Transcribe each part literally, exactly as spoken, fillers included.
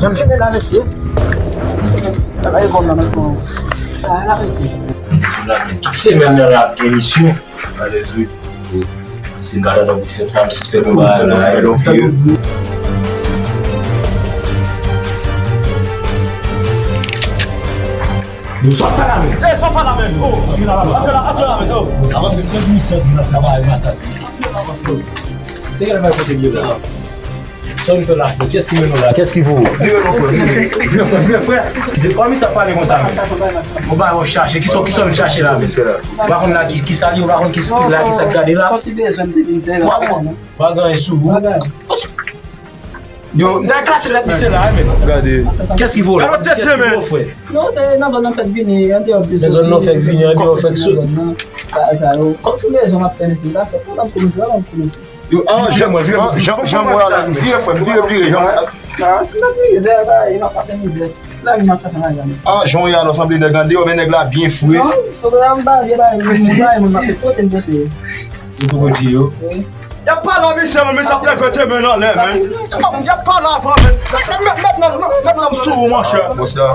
Janm chita la, mesye. Travay kòm nan men. Tout semèn nan la ap gen misyon. Alèz wi. Si n pa t andan pou fèt la, m sispèk yon bagay la, I love you. Bon, sa w fè la menm? Eh, sa w fè la menm? Oh, antre la, antre la, antre la menm, oh. Avanse, pran ti misyon, vin nan travay, matant. Se gen bagay kote l ye la. Sa w vin fè la, frè? Kiyès ki mennen w la? Kiyès ki voye w? Vire non, frè, vire. Vire, frè, vire, frè. Se pa misye ap pale konsa menm. Bon, bagay w ap chache. Kisa, kisa w vin chache la menm? Ou pa konn la ki, kisa l ye, ou pa konn ki, ki la, kisa k gade la? Sa w ti bezwen, m te vin fè la. Ou pa konn. Pa gen anyen sou ou. Yo, m ta eklate tèt misye la, men. Gade. Kiyès ki voye w la? Kiyès ki voye w, frè? Non, se nan zòn nan fèk vini, andeyò de zòn. Nan zòn nan fèk vini, andeyò fèk sot. Sa, sa, yo. Kòm tou bezwen m ap fè mesye, m ta fè. Pou m ap fè mesye, m ap fè mesye. Yo, ah, jan, jan, jan mwen la, vire, frè m, vire, vire, jan mwen. Ah, m ap mizè, ba, m ap pase mizè. La, m ap pase mizè. Ah, jan w ye a, sanble nèg andeyò, men nèg la byen fre. Non, fò m ba, m ba, m ba, m ba, m ap pote, m pote. Ou poko di yo? Wi. Y ap pale a misye, men misye ap leve te men anlè, men. Y ap pale avan, men. Met, met, met nan, met nan sou ou, monchè. Bòs la,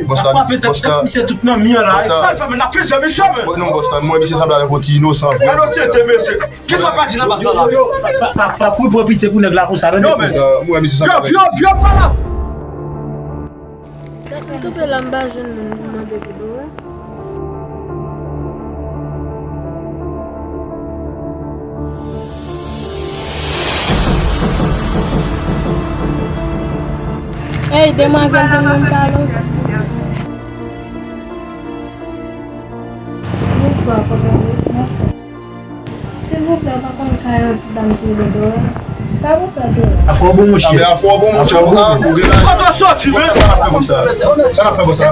bòs la, bòs la. Misye tout nan mi an la. Sa l fè, men, n ap fize misye, men. Non, bòs la, mwen, misye sanble avèk yon ti inosan vre. Inosan, mesye. Kisa w pral di nan baz la la? Yo, yo, pa, pa, pa, pa kouri pran pitye pou nèg la konsa, tande. Yo, men. Mwen, misye sanble avèk. Yo, yo, yo, pa la. M kanpe la, m pa jwenn moun pou mande pou Dora. Ey, demwazèl, te mwen pale w, silvouplè. Bonswa, kòman w ye? Silvouplè, ou pa konn kay yon ti dam ki rele Dora? Sa pou fè Dora? Afè w bon, monchè. Afè w bon, monchè. Ou gen la. Kote w soti, men? Sa n ap fè konsa? Sa n ap fè konsa?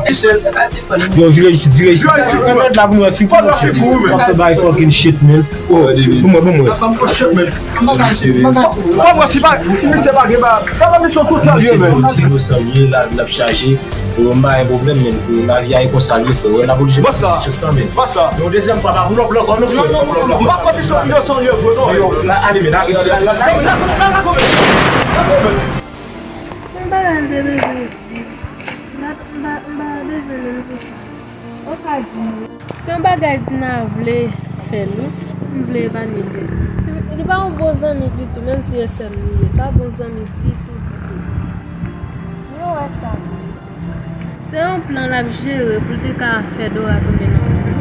Yo, vire isit, vire isit. Mèt la pou mwen, fi pou mwen. W ap fè bay fucking shit, man. Oh, pou mwen, pou mwen. Fò mwen, si pa, si misye pa gen ba, sa pa misyon tout sa, men. Misye inosan, li la, l ap chaje. Yo, m pa gen pwoblèm, men, lavi a e konsa l ye, frè. Wè, n ap oblije pase chans lan, men. Basta. Yon dezyèm fwa, pa pou lòt ankò, non, frè. Non, non, non, non. M pa kwè misye inosan l ye vre, non. Yo, la, ale, men, ale, ale. Si yon bagay m te bezwen di, m pa, m pa, m pa bezwen menm di sa. Ou ka di m. Se yon bagay Dina vle fè nou. M vle epanye l de sa. Li, li pa yon bon zanmi ditou, menm si e sè m li ye. Pa bon zanmi ditou, ditou, ditou. Mwen wè sa vre. Se yon plan l ap jere pou l te ka fè Dora tonbe nan pwoblèm.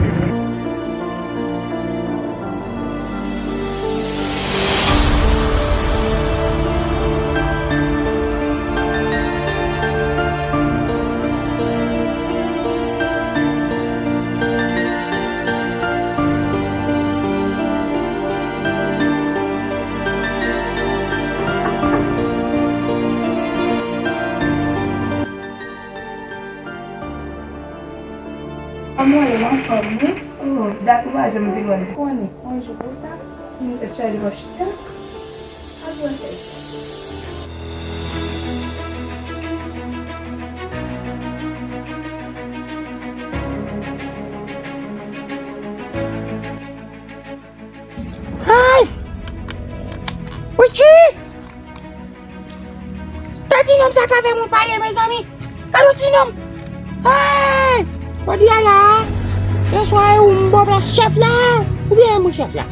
Kòman w ye, w anfòm, wi? Oh, dat ou pa janm vin wè m. Konnen, yon jou konsa, m tèt chaje m ap chita. Al pran chèz. Ay! Witchy! Gade ti nonm sa ka fè moun pale, mezanmi. Gade yon ti nonm. Hey! Jodi a la, se swa e ou m bò plas chèf la, oubyen e mwen chèf la.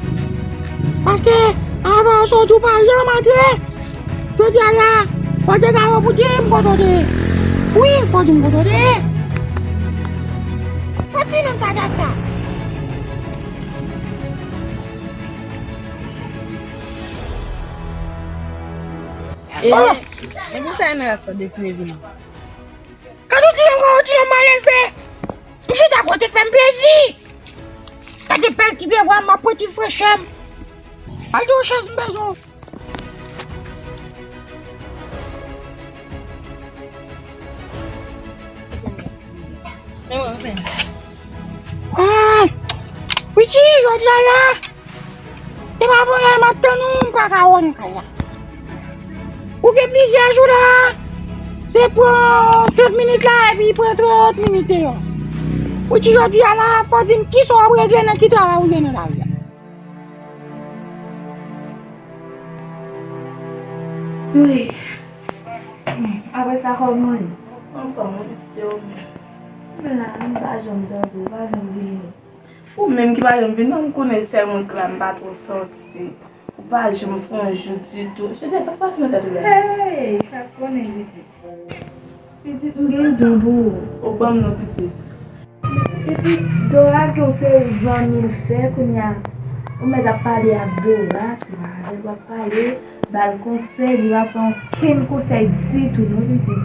Paske, avan w soti, ou pa janm antre. Jodi a la, fò w te gade pou di m kote w te ye. Wi, fò w di m kote w te ye. Gade ti nonm sa, dat sa. E, ah! Men pou sa yon nèg ap sot desine vini. Gade yon ti nonm, gade yon ti nonm malen fè. M chita kote k fè m plezi. Gade bèl ti pye bwa m ap pran ti frechè m. Al di w chans m bezwen w. Ah, Witchy, jodi a la, se pa bon lè m ap tann ou, m pa ka wè w nan kay la. Ou gen plizyè jou la, se pran trant minit la, epi pran trant minit deyò. Witchy, jodi a la, fò w di m kisa w ap regle nan ki travay ou ye nan lavi a. Wi. Apre sa, kòman w ye? Anfòm, wi, pitit, e ou menm? M la, m pa janm tande w, ou pa janm vini. Ou menm ki pa janm vini, non, m konnen sèl mwen k la, m pa twò sòti. Ou pa janm fè yon jou ditou. Jezi, sa k pase nan tèt ou la? Hey, sa k konnen, pitit? Pitit, m gen zen pou ou. Ou ban m non, pitit. Pitit, Dora ke w se zanmi l fè, kounye a, ou mèt ap pale ak Dora, se pa avè l w ap pale, ba l konsèy, li pa pran okenn konsèy ditou non, pitit.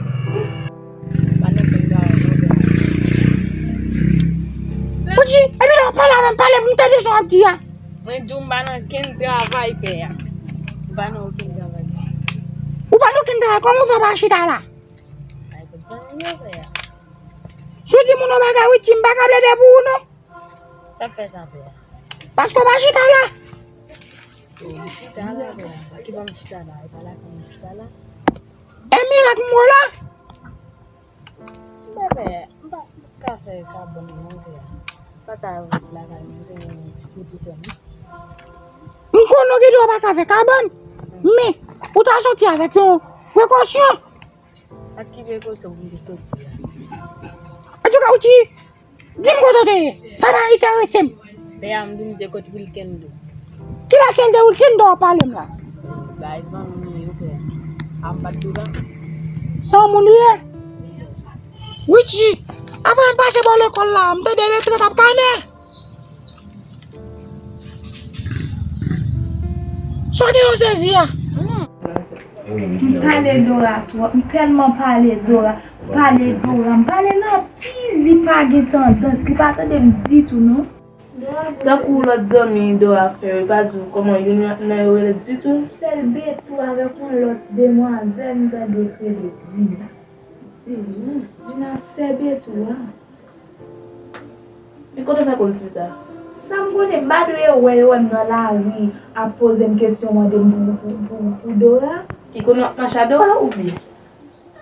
Pa nan okenn bagay non, Dora. Ou di, epi lè w pale avè m, pale pou m tande sa w ap di a. Mwen di w m pa nan okenn travay, pè a. M pa nan okenn travay. Ou pa nan okenn travay, kòman w fè w pa chita la? Ay, kot zanmi yo, pè a. Si w di moun yon bagay, Witchy, m pa ka plede pou ou non. Sa k fè sa, pè a? Paske w pa chita la. Oh, m chita la, pè a. Ki bò m chita la? E pa la ke m chita la. E mirak m wè la. Men pè a, m pa, m pa ka fè kabòn non, pè a. Pa ka ret lakay mwen, m te gen yon ti kout tèt. M konnen w gen dwa pa ka fè kabòn, men ou ta soti avèk yon prekosyon. Ak ki prekosyon pou m te soti a? Antouka, Witchy, di m kote w te ye. Sa pa enterese m. Pè a, m vin de kot Wilkendo. Ki Wilkendo, Wilkendo w ap pale m la? Bay zanmi m yo, pè a. A m pa t di w sa? Se yon moun li ye? Witchy, avan m pase bò lekòl la, m tande Letret ap kanè. Sa w gen yon sezi a? M pale Dora twòp, m tèlman pale Dora, pale Dora, m pale l anpil, li pa gen tandans, li pa tande m ditou non. Tankou lòt zanmi Dora fè yo, li pa di w kòman youn nan yo rele ditou? Sèl Betou avèk yon lòt demwazèl m tande k rele Dina. Dina, Dina sè Betou a. Men kote w fè konn di sa? Sa m konnen, m pa dwe wè yo wè m nan lari ap poze m kesyon, mande m pou, pou, pou, pou Dora. Li konn w ap mache a Dora oubyen?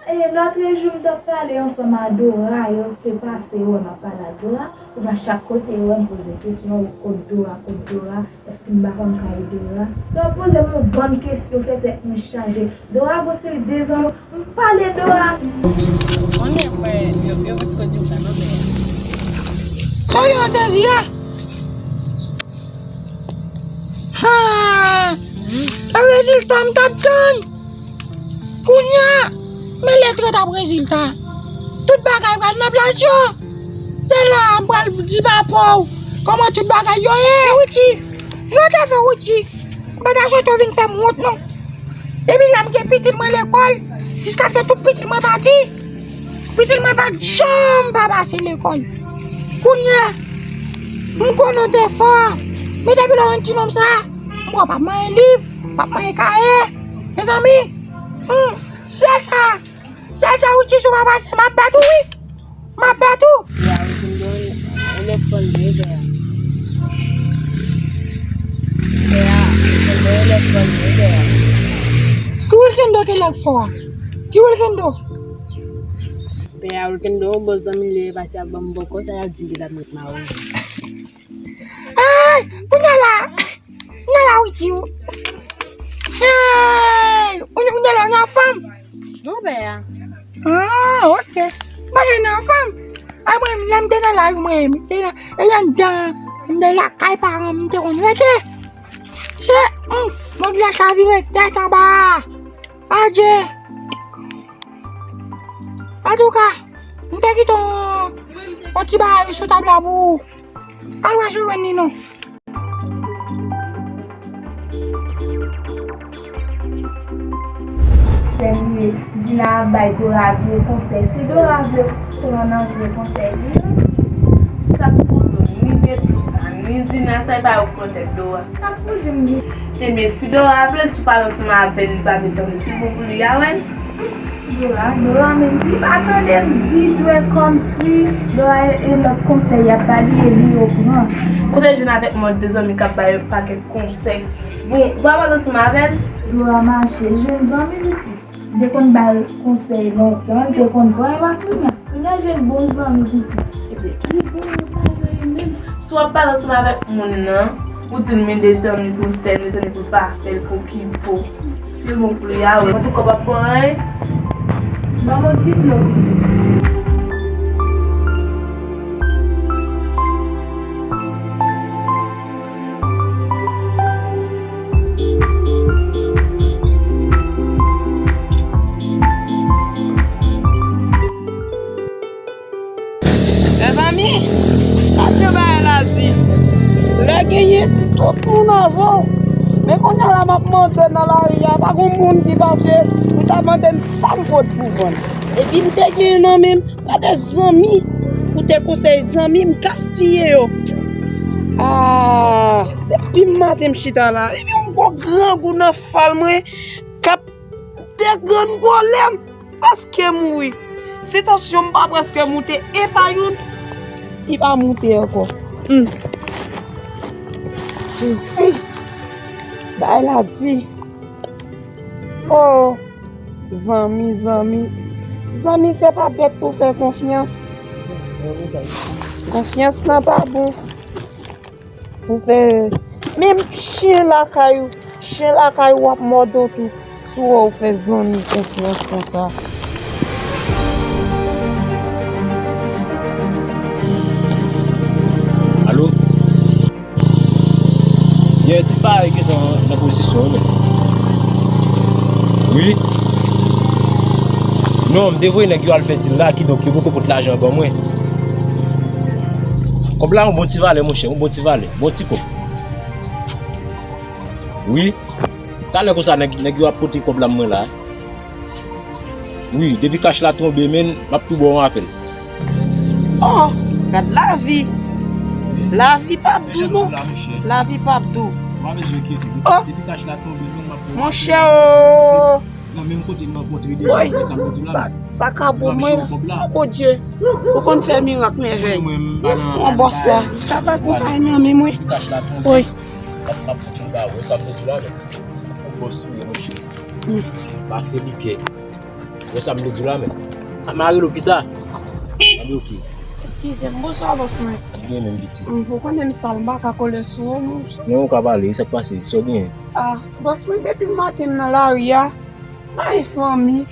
E lòtrejou m t ap pale ansanm a Dora, yo te pase yo wè m ap pale ak Dora, kounye a chak kote yo wè m poze kesyon, kot Dora, kot Dora, èske m pa konn kay Dora? Yo ap poze m yon bann kesyon, fè tèt mwen chaje. Dora gon seri de zanmi, m pale Dora. Konnen mwen, yo, yo met kote sa non, men. Sa w gen yon sezi a? Ha! E rezilta m t ap tann. Kounye a, men Letret ap rezilta. Tout bagay pral nan plas yo. Se la a m pral di papa w kòman tout bagay yo ye. Witchy, yo te fè Witchy. M pa ta swete w vin fè m wont non. Depi la m gen pitit mwen lekòl, jiskaske tout pitit mwen pati. Pitit mwen pa t janm pa pase lekòl. Kounye a, m konnen w te fò. Men depi lè w jwenn ti nonm sa, m wè w p ap manyen liv, p ap manyen kaye. Mezanmi, hmm, sèl sa, sèl sa Witchy, si w pa pase, m ap bat ou wi. M ap bat ou. Pè a, Wilkendo elèv fò l ye, pè a. Pè a, Wilkendo elèv fò l ye, pè a. Ki Wilkendo ki elèv fò a? Ki Wilkendo? Pè a, Wilkendo yon bon zanmi l ye, pase ap ban m bòkò, sa y ap di m ki t ap met mawozo. Ay, kounye a la, kounye a la, Witchy, ou, hey, ou, ou gen lè w nan fanm? Non, pè a. Ah, ok. Mwen gen nan fanm. Ay, mwen, lè m te nan lari, mwen, se nan, e anndan, anndan lakay paran m, m te konn rete. Se, hmm, mond la chavire tèt anba. Adje. Antouka, m te kite yon, yon ti bagay sou tab la pou ou. Al wè si w jwenn li non. Sè li ye, Dina ap bay Dora vye konsèy. Si Dora vle pran nan vye konsèy li yo, sa k pou di w, ni Betou sa, ni Dina sa, e pa yo k pran tèt Dora. Sa k pou di m li? Ebyen, si Dora vle, si w pale ansanm avè l, li pa vle tande, si l bon pou li, a wè l. Dora, Dora menm, li pa tande m ditou, e kòmsi Dora e, e lòt konsèy y ap ba li, e li yo pran. Kote l jwenn avèk mòd de zanmi k ap ba yo pakèt konsèy? Bon, ou pa pale ansanm avè l? Dora mache jwenn zanmi pitit. Li te konn ba l konsèy lontan, li te konn pran, e pa kounye a. Kounye a l jwenn bon zanmi pitit. Ebyen, li bon, sa yo ye menm. Si w ap pale ansanm avèk moun nan, ou di l men de zanmi pou l fè, de zanmi pou l pa fè, l pou ki po. Si l bon pou li a, wi. Antouka, w p ap pran anyen. Ban m yon ti dlo pou mwen. Mezanmi, gad jan bagay la di. Lè genyen tout moun avè w. Men kounye a la m ap mande nan lari a, pa gen moun ki pase pou ta mande m sa m pot pou vann. Epi m te genyen nan men m, gade zanmi, ou te konsèy zanmi, m gaspiye yo. Ah, depi maten m chita la, epi yon gwo grangou nan fal mwen k ap degrann gwo lè m. Prèske mouri. Si tansyon m pa prèske moute e pa youn, li pa moute ankò. Hmm. Jezi. Bagay la di. Oh, zanmi, zanmi. Zanmi, se pa bèt pou fè konfyans. Konfyans lan pa bon. Pou fè menm chen lakay ou, chen lakay ou ap mòde w tou. Si w wè w fè zanmi konfyans konsa. Alo? Yè, ti pa gentan nan pozisyon, wi, men. Wi. Non, m te voye nèg yo al fè dil la, kidonk yo poko pot lajan ban mwen. Kòb la yon bon ti valè, monchè, yon bon ti valè, bon ti kòb. Wi. Talè konsa, nèg, nèg yo ap pote kòb la mwen la. Wi, depi kach la tonbe, men, m ap tou ba w yon apèl. Oh, gad lavi. Lavi p ap dou, non. Lavi p ap dou. Oh, monchè, oh. Nan menm kote m rankontre deja, sa m di la. Sa, sa ka bon mwen. Oh, Bondye. Ou konn fè mirak, mèvèy. Yon bòs la. Li ka bay konpay nan men mwen. Wi. M ap, m ap fout yon ba wè sa m te di la, men. Yon bòs li ye, monchè. Mm. Pa fè likè. Wè sa m te di la, men. M a rele w pita. Anben, oke. Eskize m, bonswa, bòs mwen. Byen menm, pitit. Mm, ou konnen m sal, m pa ka kole sou ou, non. Non, ou ka pale, sa k pase? Sa w genyen? Ah, bòs mwen, depi maten m nan lari a, pa gen fanmi.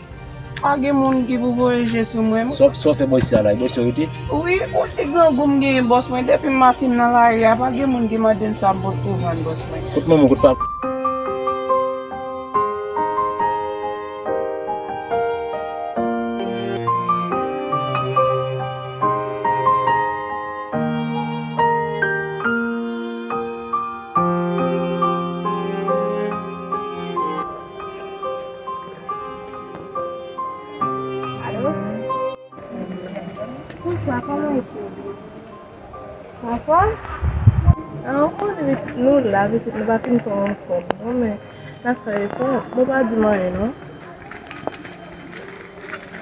Pa gen moun ki pou voye je sou mwen. Sa w, sa w fè bò isi a la, e bò isi w rete? Wi, yon ti grangou m genyen, bòs mwen. Depi maten m nan lari a, pa gen moun ki mande m sa m pot pou vann, bòs mwen. Kot manman w, kot papa w? Alo? Bonswa, kòman w ye, cheri? Anfòm? Anfòm, pitit nou la, pitit nou pa fin twò anfòm, non, men n ap fè efò. Bon, pa di m anyen, non.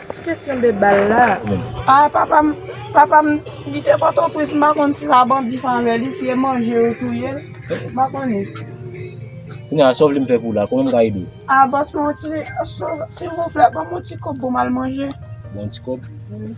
Sou kesyon de bal la. Ah, papa m, papa m, li te Pòtoprens, m pa konn si sa bandi fè avè li, si e manje yo touye l, m pa konnen. Kounye a, sa w vle m fè pou w la? Kòman m ka ede w? Ah, bòs mwen, yon ti, silvouplè, ban m yon ti kòb pou m al manje. Bon, yon ti kòb? Wi.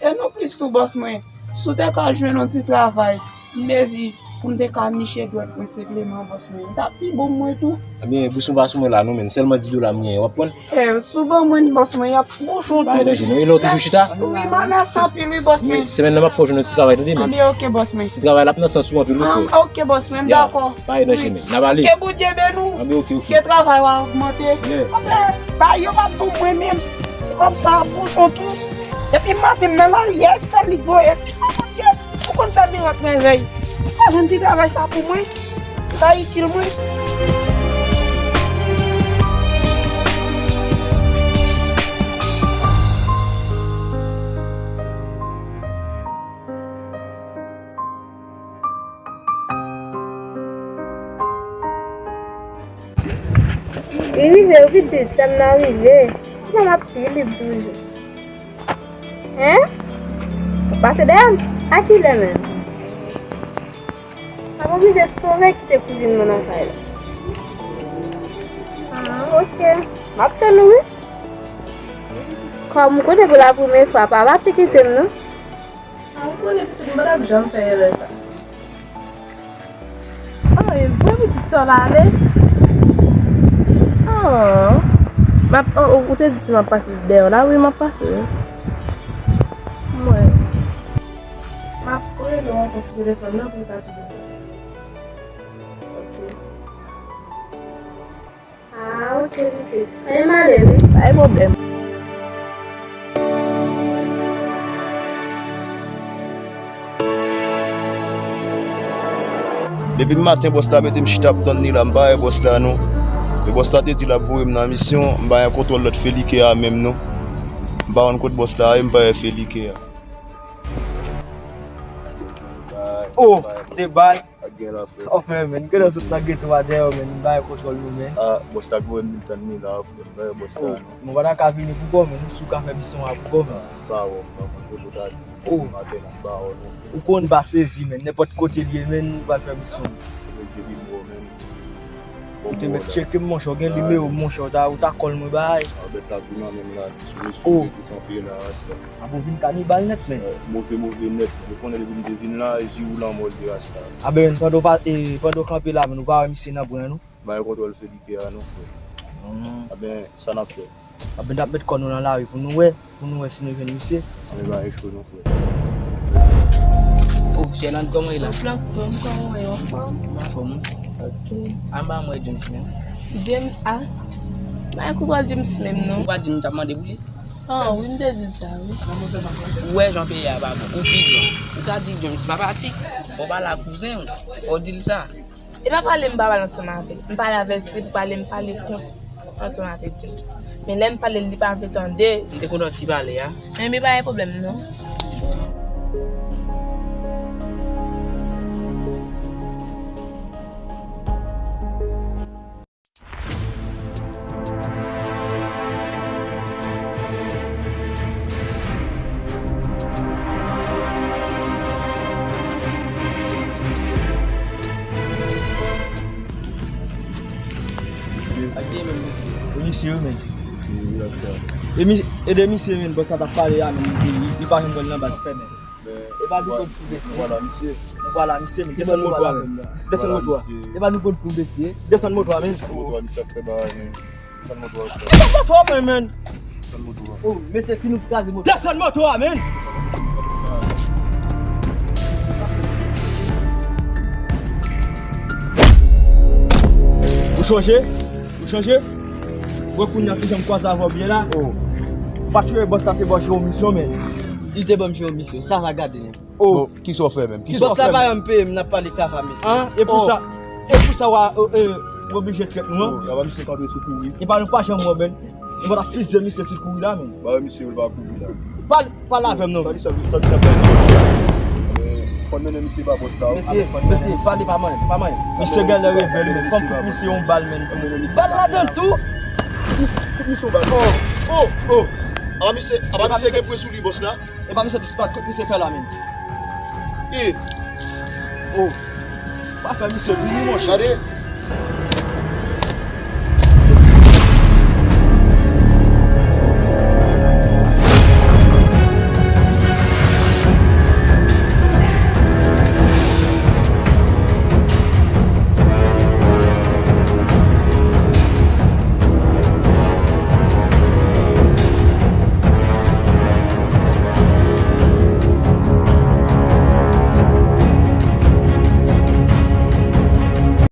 E non plis tou, bòs mwen, si w te ka jwenn yon ti travay, m dezi pou m te ka niche dwèt mwen senpleman, bòs mwen. Li t ap pi bon pou mwen tou. Ebyen, bous mwen pa sou mwen la non, men sèlman dis dola m genyen, w ap pran? E, si w ban mwen, bòs mwen, y ap bouch ou tou. Pa gen danje non. E lè w toujou chita? Wi, m remèsye anpil, wi, bòs mwen. Men semèn nan m ap fè w jwenn yon ti travay, tande, men. Anben, oke, bòs mwen. Ti travay la ap nan sans ou anpil, wi, frè. Ah, oke, bòs mwen, m dakò. Pa gen danje, men. N a pale. Ke Bondye beni w. Anben, oke, oke. Ke travay w a ogmante. Yeah. Ba yo pa pou mwen menm. Ti kòb sa ap bouch ou tou. Depi maten m nan lari a, e sèl li k voye. Ti kòb Bondye, ou konn fè mirak mèvèy. Pa jwenn ti travay sa pou mwen. Li pa itil mwen. Li rive wi pitit, sè m nan rive. Kouman m ap pi lib toujou? Hein? W ap pase dèyè m? A kilè menm? M ap oblije sove kite kouzin mwen nan kay la. Ah, ok. M ap tann ou wi. Kòm m konnen pou la premye fwa, pa pati kite m non. Ah, ou konnen pitit m pa t ap janm fè erè sa. Oh, e vre pitit sa w la ale? Oh. M ap, oh, oh, ou te di si m ap pase dèyè w la, wi, m ap pase, wi. Mwen. M ap rele w ankò sou telefòn nan pou w ka tounen. Ok. Ah, ok, pitit. Fè m ale, wi. Pa gen pwoblèm. Depi maten, bòs la mete m chita ap tann li la, m pa wè bòs la, non. E bòs la te di l ap voye m nan misyon, m pa gen kontwòl lòt Felike a menm, non. M pa konn kot bòs la ye, m pa wè Felike a. Oh, de bay. Ak gen la, frè. Oh, frè, men, gade sot nan geto a dèyè, men, m bay kontwòl nou, men. Ah, bòs la voye m vin tann li la, frè, m bay bòs la, oh, non. Nou pa ta ka vini pou kò, men, si w ka fè misyon an pou kò, men. Ah, m pa wè, m pa konn kote w ta di. Oh. Maten, m pa wè, non, frè. Ou konn pa sezi, men, nenpòt kote l ye, men, ou pral fè misyon. Ou te mèt tcheke m, monchè, w gen nimewo m, monchè, ou ta, ou ta call mwen bay. Ah, bèt la tou nan men m la, sou mesye ki kanpe la, sa. Abo vin kanibal nèt, men. Eh, move, move nèt. Ou konnen depi m te vin la, e zi ou lanmò l te rasta. A ben, pandan w pa, e, pandan w kanpe la, men nou pa wè misye nan bwen, non? Bay kontwòl Felike a, non, frè. Hmm. A ben, sa n ap fè? A ben, n ap met kò nou nan lari pou nou wè, pou nou wè si nou jwenn misye. A ben, bay cho, non, frè. Oh, Jèlande, kòman w ye la? An flank, kòman w ye, anfòm? Anfòm, wi. Ok. A, m pa wè James, non. James, a? Bay kontwòl James menm, non. Ou pa di m t ap mande pou li? Ah, wi, m te di l sa, wi. Ou wè jan peyi a pa bon, ou pidon. Ou ka di James pa pati, fò w pale ak kouzen w, fò w di l sa. E pa pale m pa pale ansanm avè l. M pale avè l, se pou pale, m pale kont ansanm avè James. Men lè m pale l, li pa vle tande. M te kontan w ti pale a. Enben, pa gen pwoblèm, non. E misye wi, men. E mi-, e de misye, men, bòs la t ap pale a, men, li, li, li pa janm pran l nan baz fè, men. E pa nou konn pou mesye. Nou pa la, misye. Nou pa la, misye, men. Desann moto a, men. Desann moto a. E pa nou konn pou mesye. Desann moto a, men. Desann moto a, misye ap fè bagay, men. Desann moto a, frè. Desann moto a, men, men. Desann moto a. Oh, mesye, si nou kraze moto. Desann moto a, men. Ou chonje? Ou chonje? Wè kounye a kijan m kwaze avè w byen la. Oh. Pa t wè bòs la te ba w Jewòm misyon, men. Li te ban m Jewòm misyon. Sa, sa gade, men. Oh. Bon, kisa w fè menm? Kisa w fè menm? Bòs la pa janm peye m, n ap pale kava, mesye. Hein? E pou sa, e pou sa w a, e, e, w oblije trèt nou, hein? Oh, kava misye kanpe sou kouri. E pa nou pa janm wè, men. Nou pa t ap plizyè misye sou kouri la, men. Ba misye, yo pa kouri la. Pale, pale avè m, non. Sa misye, sa misye ap fè? Fò n mennen misye ba bòs la. Mesye, mesye, pale pa manyen, pa manyen. Misye genlè rebèl, men. Fò m fout misye yon bal, men. Bal ladan l tou. Fout misye yon bal. Oh, oh, oh. Apa misye, apa misye gen pwen sou li, bòs la? E pa misye dispat, kot misye fè la, men? E. Oh. Pa fè misye vini, monchè. Gade.